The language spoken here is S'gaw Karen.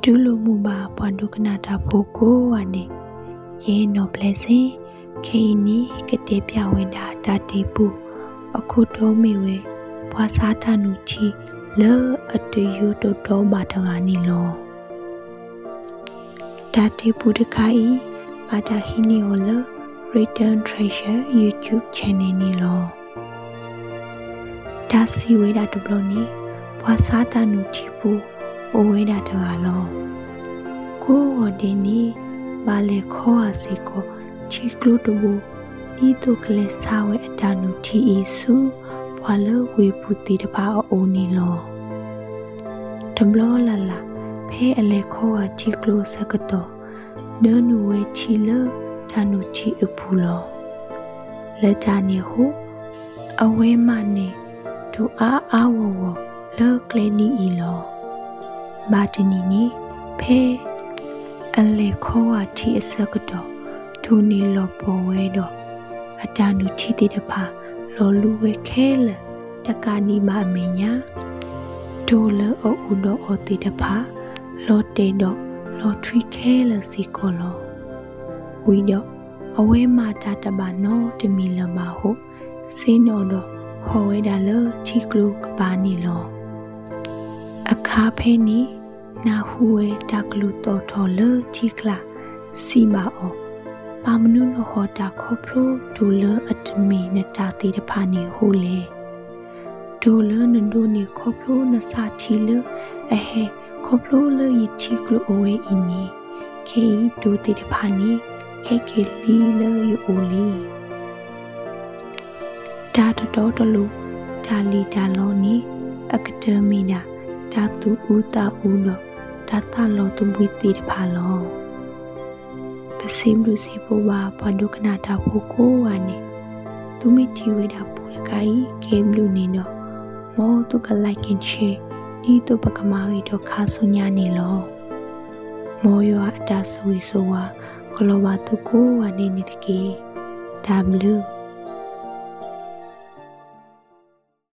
တူၢ်လိာ်မုာ်ဘၣ်ပှၤဒိကနၣ်တၢ်ဖိကိးဂၤဒဲး, ယဲနီၢ်ပျဲစ့, ခဲအံၤန့ၣ် ကတဲပျးဝဲဒၣ်တၢ်တ့ပူ, အခိၣ်တီမ့ၢ်ဝဲ ပှၤဆါတၢ်နုၢ်ထံလၢအတယိတိာ်တီဘၣ်တဂၤန့ၣ်လီၤ. တၢ်တ့ပူတခါအံၤ ဘၣ်တၢ်ဟံးန့ၢ်အီၤလၢ Written Treasure YouTube channel န့ၣ်လီၤ. တၢ်စံးဝဲဒၣ်တဘျီန့ၣ် ပှၤဆါတၢ်နုၢ်ထံဖိအိၣ်ဝဲဒၣ်တဂၤလီၤ. ကိးဂီၤဒဲးန့ၣ် ဘၣ်လဲၤခီဂာ်စ့ၢ်ကီးထံကျိတဘိ ဒ်သိးကလဲၤဆါဝဲအတၢ်နုၢ်ထံအံၤဆူ ပှၤလၢဝ့ၢ်ပူၤသ့ၣ်တဖၣ်အအိၣ်န့ၣ်လီၤ. တဘျီလၢ်လၢ် ဖဲအလဲၤခီဂာ်ထံကျိအဆၢကတီၢ် ဒၢနုာ်ဝဲထံလၢတၢ်နုၢ်ထံအပူၤလီၤ. လၢတၢ်န့ၣ်အဃိ အဝဲမၤန့ၢ်တိၢ်အါအါဂီၢ်ဂီၢ်လၢကျဲဒ်အံၤလီၤ. ဘၣ်တနံၤန့ၣ် ဖဲအလဲၤခီဂာ်ထံအဆၢကတီၢ် တိၢ်န့ၣ်လီၤပှီၢ်ဝဲဒီး အတၢ်နုၢ်ထံသ့ၣ်တဖၣ် လီၤလူဝဲခဲလၢာ် တကးဒံးဘၣ်အမဲာ်ညါ တိၢ်လၢအအိၣ်ဒီးအီၤသ့ၣ်တဖၣ် လီၤတဲာ်ဒီးလီၤထွံခဲလၢာ်စ့ၢ်ကီးလီၤ. ဝံၤဒီး အဝဲမၤတၢ်တဘၣ်နီတမံၤလၢၤဘၣ်အဃိ ဆ့ၣ်နီၤဒီးဟီၣ်ဝဲဒၣ်လၢထံကျိကပၤန့ၣ်လီၤ. အခါဖဲန့ၣ် နၢ်ဟူဝဲတၢ်ကလုၢ်သီၣ်ထီၣ်လၢထံကျါ စံးဘၣ်အီၤ, ဘၣ်မနုၤနဟီၣ်တၢ်ခီဖျိတိၢ်လၢအတမ့ၢ်နတၢ်သ့ၣ်တဖၣ်န့ၣ်အဃိလဲၣ်. တိၢ်လၢနဒိးန့ၢ်ခီဖျိနဆါထံလၢအဟဲခီဖျိလၢယထံကျိအဝဲအံၤန့ၣ်, ခဲအံၤတိၢ်သ့ၣ်တဖၣ်န့ၣ် ဟဲက့ၤလံလၢယအိၣ်လံ. တၢ်တတီတလိၤ တၢ်လံၣ်တၢ်လီန့ၣ် အကတၢၢ်မ့ၢ်ဒၣ် တၢ်သူၣ်အုးသးအုးဒီးတၢ်သးလီၤသဘှံးသ့ၣ်တဖၣ်လီၤ. ပစံးဘျုးစံးဖှိၣ်ဘၣ်ပှၤဒိကနၣ်တၢ်ဖိကိးဂၤန့ၣ်, သုမ့ၢ်ထံၣ်ဝဲဒၣ်ပူတခါအံၤ ကဲဘျုးန့ၣ်ဒီး မ်သုက like and share ဒ်သိးပကမၤဂ့ၤထီၣ်ခါဆူညါန့ၣ်လီၤ. မ်ယွၤအတၢ်ဆိၣ်ဂ့ၤဆိၣ်ဝါ ကလီၤဘၣ်သုကိးဂၤဒဲးန့ၣ်တက့ၢ်. တၢ်ဘျုး